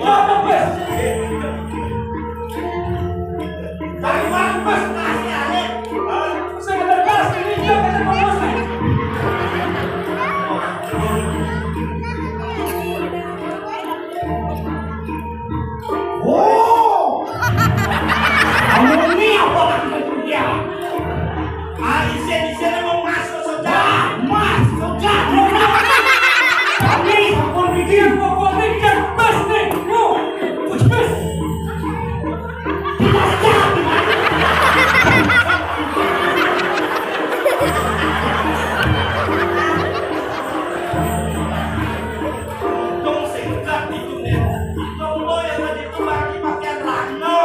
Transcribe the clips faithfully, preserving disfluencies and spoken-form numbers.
Wah, bagus. Dari mana, Mas? Kasih, Ale. Hah? Saya ada gas, ini dia, kata Mas. Oh. Kamu ini apa maksudnya? Ah, isi-isi mau masuk saja. Mas, saja. Kami, aku pikir, aku pikir, Mas nih. Yuk, Mas. Kita saja. Dong singkat itu nih. Dong lo yang tadi itu lagi pakaian rano.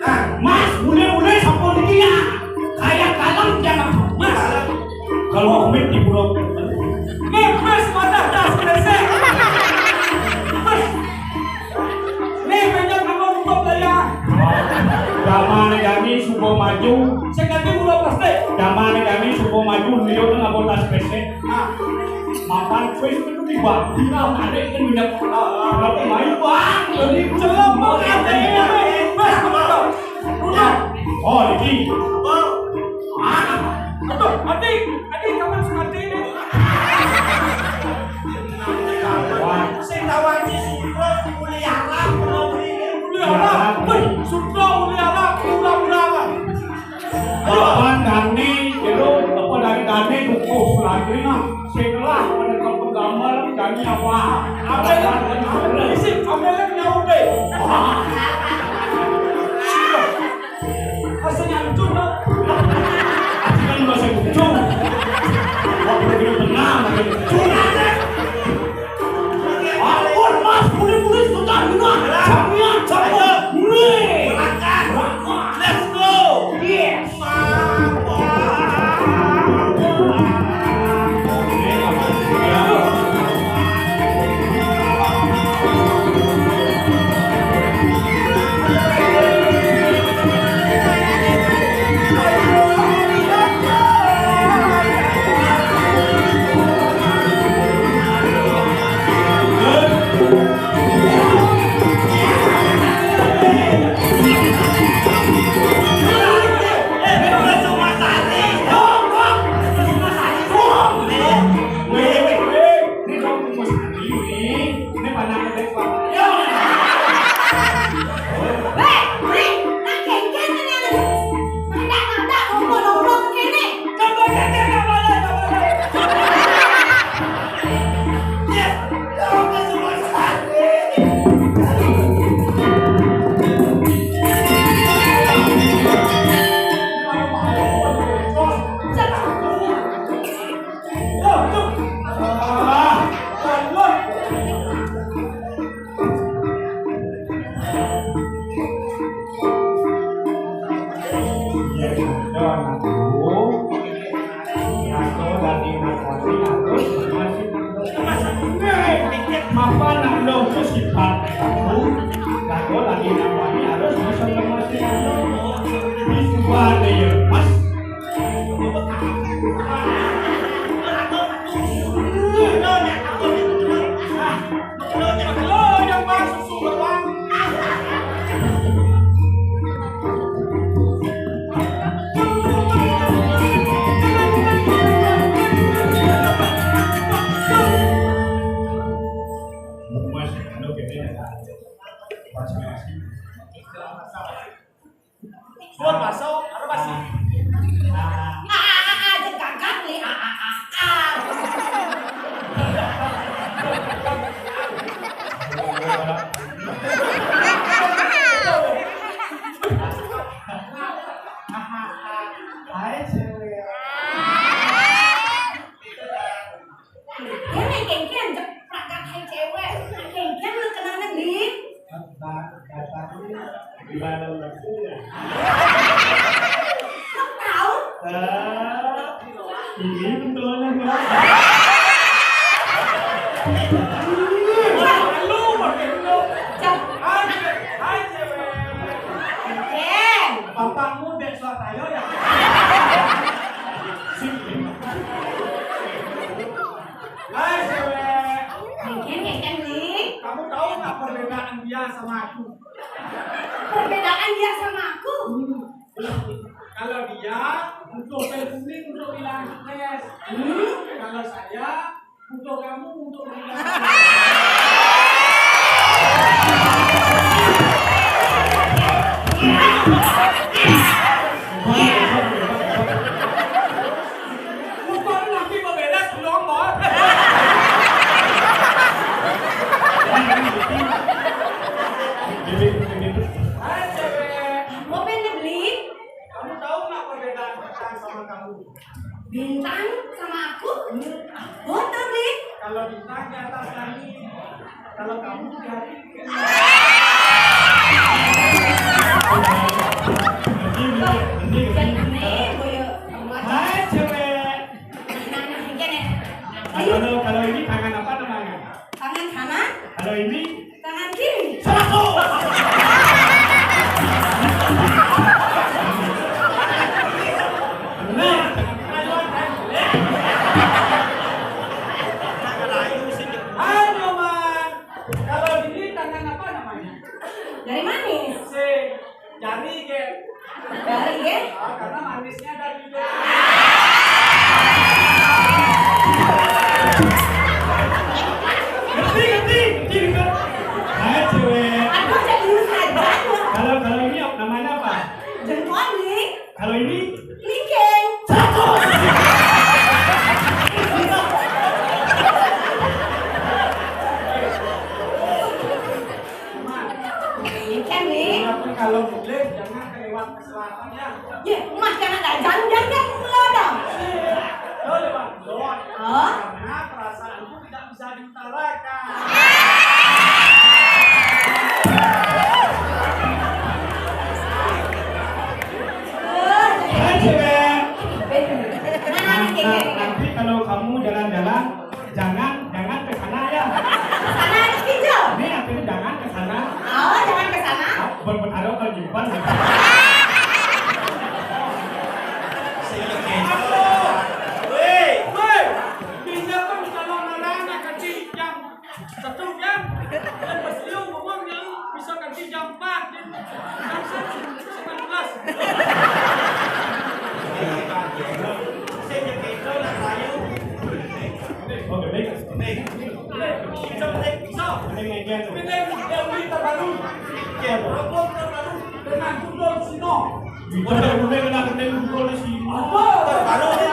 Nah, Mas, mulai-mulai sampun iki ya. Kayak kalem jangan Mas. Kalau amit di pulau. Nih, Mas, wadah tas kresek. Mas. Nih, banyak nama untuk daya. Damane kami suka maju. Sing ngerti kula plastik. Damane kami suka maju, liyo nang apa tas kresek. Nah, mapan wis itu di bawah. Tinggal tarik kan minyak. Berarti main bang. Jadi celok banget ya. Mas, betul. Udah. Oh, iki. Apa? Ah. Aduh, Adi, Adi, kapan semati ini? Sing tawani sutra, kuliah apa, kuliah apa? Wih, sutra, kuliah apa? Pura-pura apa? Kapan Dani, jero, apa dari Dani, buku, selantri, nah. Setelah menetap gambar, Dani apa? Apa yang, apa yang isi? Apa yang nyaut deh? Asal nyantuk, no. Aku kan masih ujung. Waktu dulu tenang, masih ujung. Ampun, Mas, boleh-boleh sebentar, Mas. Jangan, jangan. Nih. Berangkat. Berangkat. Let's go. Yes. Weh, Bri, nang kengkeng ini ada. Ndak, ndak, ndak, ngompol-ngompol kene. Mapa nak lo tu sifat aku, lagu lagi nak wani harus bisa ngemas di anu. Di sebuah dia, Mas. Suwun, Mas. Ora, Mas. Ah, ah, ah, ah, gagah nih, ah, ah, ah, ah. Hai, cewek. Dia main kengkian, jeprakan hai cewek. Kengkian lu kenal neng di? Datang, datang. Gimana lu? Lu tahu? Ini pentolan ya. Malu pakai itu. Hai, hai, cewek. Bapakmu dek suatayo ya. Hai, cewek. Ngeken, ngeken, Bli. Kamu tahu nggak perbedaan dia sama aku? Perbedaan dia sama aku? Hmm. Kalau dia butuh pil kuning untuk hilang stres. Hmm. Kalau saya butuh kamu untuk hilang stres. Bukan nanti beberes belum, Bos. Hai, cewek. Mau pengen beli? Kamu tahu nggak perbedaan bintang sama kamu? Bintang sama aku? Botol, Bli. Kalau bintang di atas langit, kalau kamu di hati. Jadi, jadi, jadi, Jadi, boyo, Hai, cewek. Nah, nah, gini. Ayo. Kalau, kalau ini tangan apa namanya? Tangan kanan. Kalau ini? Tangan kiri. Satu. Benar. Ayo, Man. Kalau ini tangan apa namanya? Dari manis. Si jari, Gen. Dari, Gen? Ah, karena manisnya dari Gen. Ngerti, ngerti, ngerti, ngerti. Hai, cewek. Aduh, jadi lu saja. Kalau, kalau ini namanya apa? Jempol, nih. Kalau ini? Kelingking. Satu. Ini kan, nih. Kalau boleh, jangan kelewat ke selatan, ya. Ya, Mas, jangan dah, jangan, jangan, jangan. Iya. Lo lewat, lewat. Oh? Karena perasaanku tidak bisa diutarakan. Hai, cewek. Nah, nanti kalau kamu jalan-jalan, jangan, jangan ke sana ya. Sana ada pinjol. Ini artinya jangan ke sana. Oh, jangan ke sana. Ah, buat, buat ada kalau jumpa. Woi, woi, pinjol kan kalau ngarana kecil yang Satu jam, dan pas lu ngomong yang bisa ganti jam empat, jam sembilan belas. Oke, baik. Baik. Bisa, bisa, bisa. Ini yang terbaru. Oke, album terbaru dengan judul Sino. Kita udah kena kena kumpul di sini. Apa? Baru nih.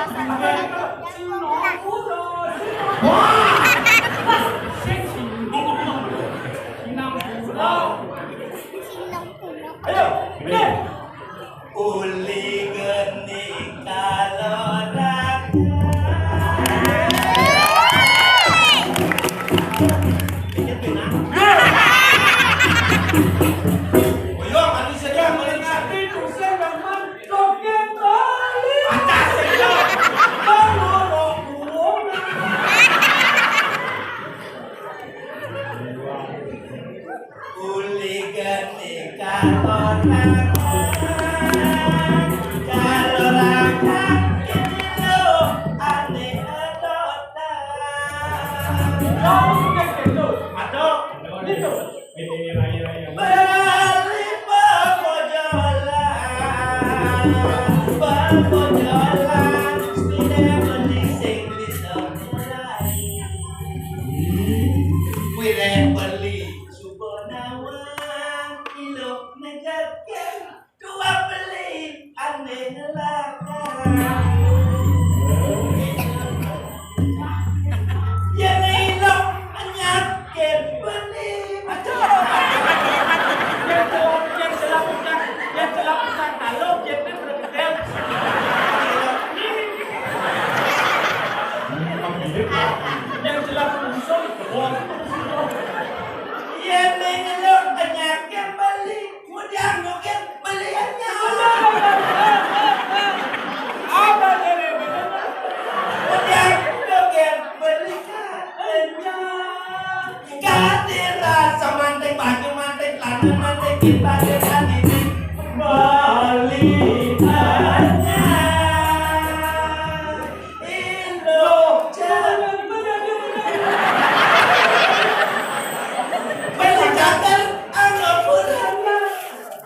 Wah! Sing sini. Enam puluh. Ayo, ini. Uli geni kalora. Boyong, manusia dia, manusia. Tapi dosen dan man, joget balik. Atas, ya. Kalau lo pulang. Uli geni kalora, kalora, itu ane adotan. Aduh, gitu. Aduh, gitu. Beli bebojolan, bebojolan, sepeda beli sing beli sekolah. Wire beli suba nawang, ilok negatkan, dua beli aneh laka. Yen ilok penyakit beli. Aduh. Yang celap, yang celap utang, yang celap utang, kalau kita berkedel. Ini.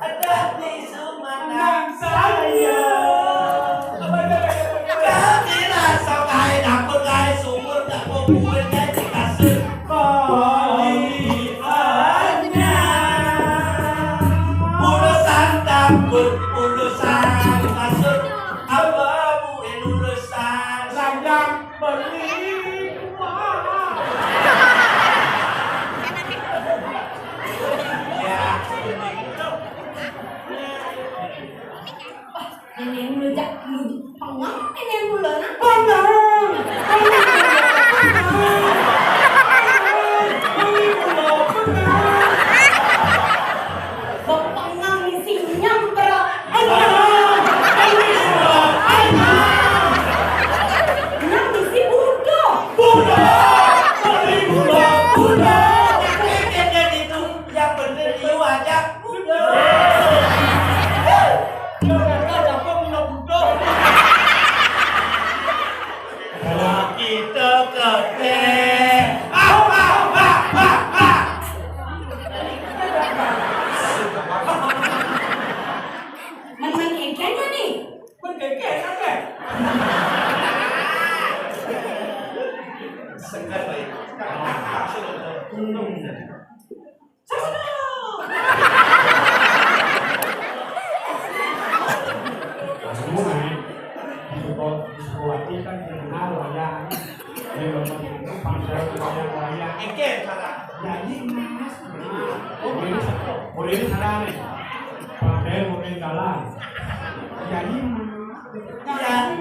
Ada di Sumatera saya. Kami rasa kae dapur kae sumur tak kumpul kae dikasih. Kali anyar. Urusan dapur, urusan kasur. Apa buin urusan? Ladang beli kuah. Ya. Nenek mulu jak mulu pengang nenek mulu nah. Pengang. Pengang mulu pengang. Pengang misi nyamper. Pengang. Pengang misi budo. Budo. Pengang mulu budo. Yang bener you aja. Budo. Jakarta capek mulu budo. Kita kete. Ah, ah, ah, ah, ah. Men-men engkenya nih. Men-men engkenya, kan? Segar, baik. Anu, eh, di sekolah, di sekolah kita kan terkenal wayang. Di rumah itu pamer wayang-wayang. Oke, salah. Jadi, Mas. Nah, oh, ini, oh, ini salah nih. Pamer mobil jalan. Jadi, Mas. Iya.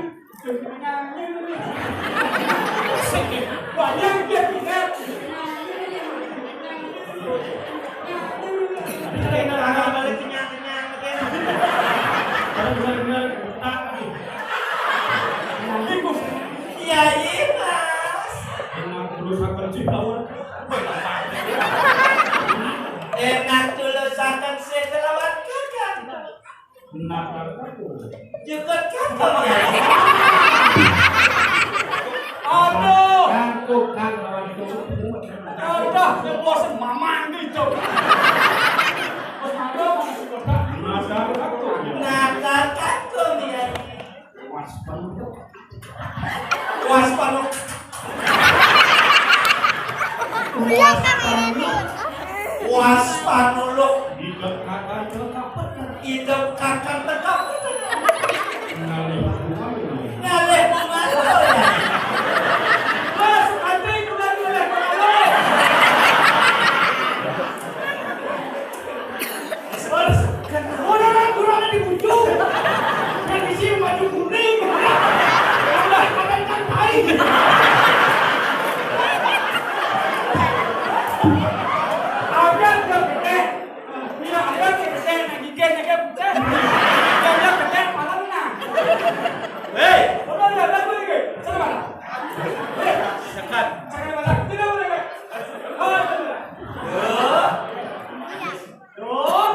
Banyak dia pindah. Kalau benar-benar tak. Iya, iya, Mas. Enak terus akan sih lawan. Enak terus akan sih lawan kakak. Nakal aku. Jukut kan kamu ya? Aduh. Kangkuk kan lawan itu. Aduh, yang bosen mamang gitu. Bos Mado, Mado. Nakal kan kamu ya? Waspada. Waspada. Waspada. Waspada. Idep kakak teka peter. Idep kakak teka peter. Ngalih bunga. Ngalih bunga. Bos, antri kembali oleh Pak. Orang-orang kurangnya di ujung. Yang isi baju kuning. Udah makan kan tai. Agak ke putih. Iya, agak ke putih. Nah, gigit agak putih. Agak putih, malam nah. Hei. Udah, udah, udah, udah, udah. Sana mana? Dekat. Sana mana? Tidak boleh. Oh, tidak. Loh.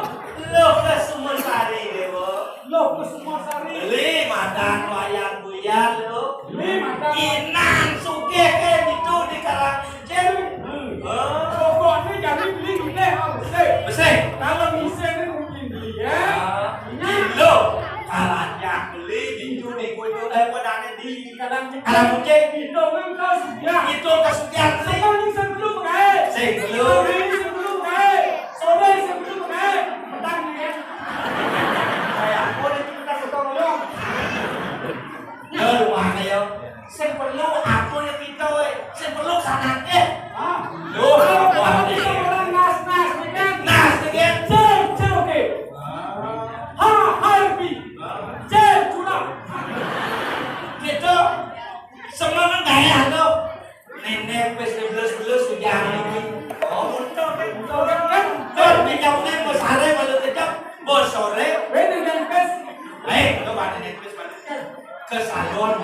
Loh, Loh ke Sumbersari, Dewa. Loh ke Sumbersari. Beli madan wayang buyar, loh. Beli madan. Inang sugih ke gitu di Karang Kuncir. Hmm. Oh. Pokoknya jadi beli gini harus sih. Besih. Kalau bisa ini mungkin beli ya. Ah, inang. Loh, kalau beli di judi kudu, eh, padane di Karang Kuncir. Karang Kuncir. Itu kan kau sudah. Itu kau sudah, sih. Sebelum, sebelum, guys. Sebelum. Sebelum, sebelum, guys. Sore sebelum, eh, petang, ya. Kayak aku nih, kita gotong royong. Yo, rumah aja, yo. Sing perlu aku ya kita, weh. Sing perlu sanake. Ah. Loh, kalau apa kita nih? Orang nas, nas, ya kan? Nas, ya kan? Cek, cek, oke. Ah. Ha, ha, pi. Cek, curang. Gitu. Semua kan gaya, tuh. Nenek wis ngebles-ngebles ujar iki. Oh, untung, untung, kan? Tur, minyak kuning, mbok sare, malu kecap, mbok sore. Wis, nenek wis. Eh, lo pada nenek wis, pada ke salon.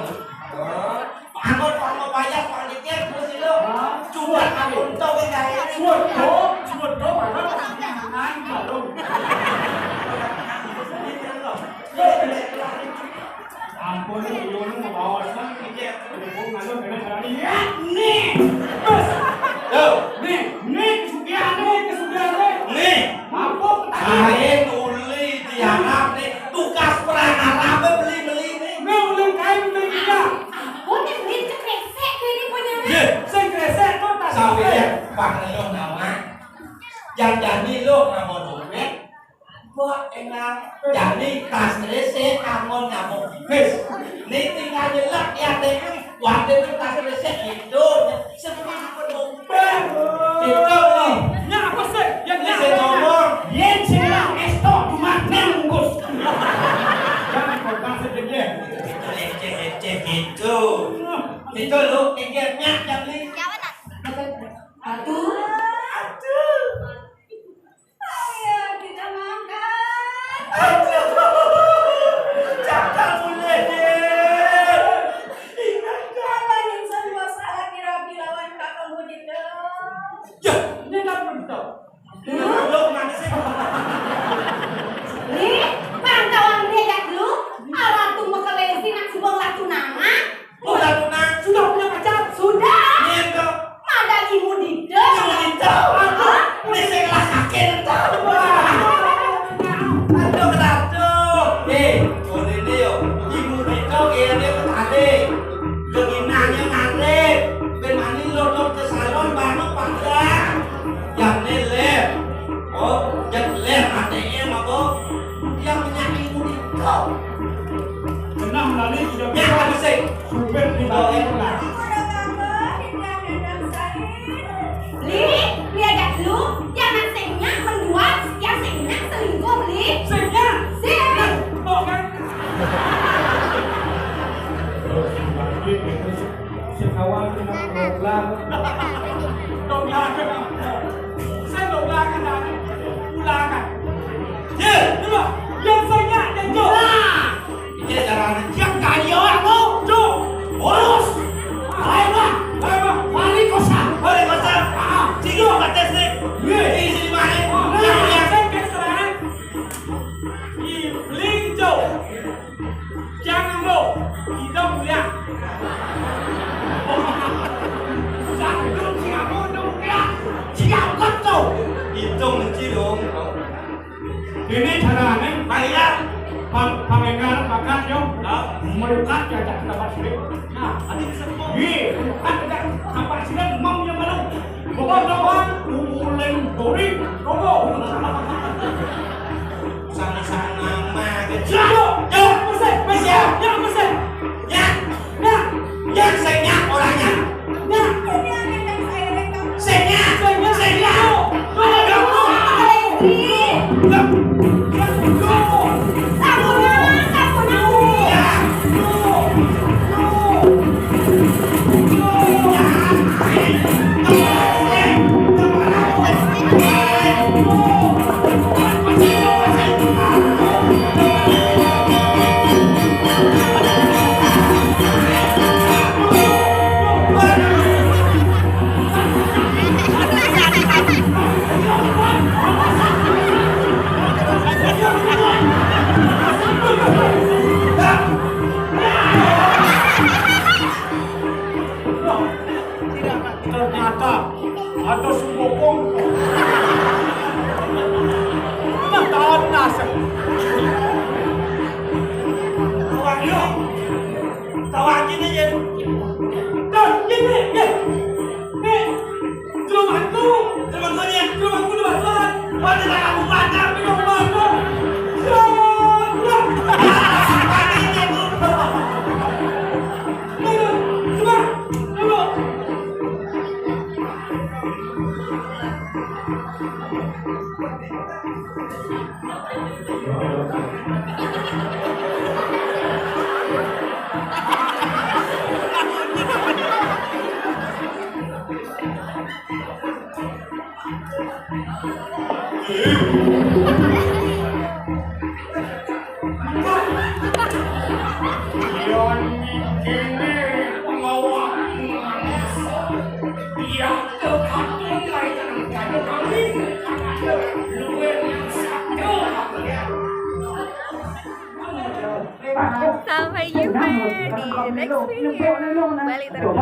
Oh. Angkot, angkot payah, Pak Dikir, terus itu. Hah? Coba, aku untung, kan, gaya ini. Suwet, do, suwet, do, mana masih nang, baru. Ampun, lu, lu mau bawa senang, mikir. Lu ngalur, kena caranya. Ya, nih. Bes. Yo. Nih, nih, kesugihan, nih, kesugihan, nih. Nih. Ampun. Kain uli tiarap, nih. Tugas perang Arab, beli-beli, nih. Nih, uli kain beli kita. Ampun, nih, beli kresek, ini punya. Ye. Sing kresek, tuh, tas. Sampai kresek. Ya, Pak, lu nama. Yang jadi lu, nama dompet. Wah, enak. Jadi tas kresek, amun ngamuk tipis. Nih tinggal nyelak ya, Teh. Wah, Teh, tas kresek gitu. Seperti penumpang. Gitu, nih. Nya apa sih? Ya, nya apa? Ngomong. Yen sing enak, esto, cuma nembus. Jangan kau kasih dia. Leceh-leceh gitu. Gitu, lu, tinggalnya, jangan. Aduh. Aduh. Ayo, kita makan. Aduh, cakap boleh deh. Ingat, apa yang semua salah kira bilawan kakak mudik dong? Ya, ini kan begitu. Lu, lu kemana sih? Nih, pantauan dia ya lu. Alat tuh mau ke bensin, nak sebuah latu nama. Udah tunang. Sudah punya pacar? Sudah. Iya, tuh. Madang ibu didel. Ibu didel. Hah? Ini saya ngelasakin, tuh. Aduh, aduh. Eh, boleh nih, yo. Ibu didel, kayaknya tadi. Keginanya ngarit. Ben mani lodot ke salon, banget, Pak. Yang ini lem. Oh, yang lem A T M apa? Yang minyak ibu didel. Genah lali sudah. Ya, bisa. Sumpit di bawah itu lah. Li, li aja lu, yang nak sengnya menduan, yang sengnya selingkuh, Li. Sengnya? Seng. Kok kan? Sekawan kena dobrak. Dobrak kena. Saya dobrak kena. Ulangan. Ye, dulu. Yang sengnya, yang jauh. Nah. Iya, caranya. Yang kaya aku. Tuh. Urus. Ayo, Bang. Ayo, Bang. Balik kosan. Balik kosan. Ah, sini, Bang, tes nih. Iya. Ini sini, Bang. Nah, yang saya kasih terang. Di Blinjo. Jangan, Bro. Kita mulia. Jangan, Bro. Siapa, Bro? Mulia. Siapa, Bro? Itu mencilung. Ini caranya. Bayar. Pang-, pangénggal bakat, yo. Hah? Melukat ya, jak kita pasti. Nah, tadi disebut. Iya, melukat ya, apa sih, mau yang mana? Bukan doang, uleng dori, rogo. Sama-sama, mah, kecil. Yo, yo, apa sih? Apa sih? Ya, apa sih? Ya. Nah, yang saya orangnya. Nah, ini yang saya rekam. Saya, saya, saya. Aduh, aduh, aduh. Sampun, sampun, sampun. Ternyata ada sembokong. Nah, tahan nasib. Tawang yo. Tawang gini ya. Dah, gini, gini. Nih, rumahku. Rumahku nih, rumahku di Baturan. Mana tak aku pacar, rumahku. Ya, ya. Mati aku. Aduh, coba. Yen mikirne pengawakmu manis, ya, katon kaitan karo kami, luwih nang sabda Bye. Di next video. Balik terus.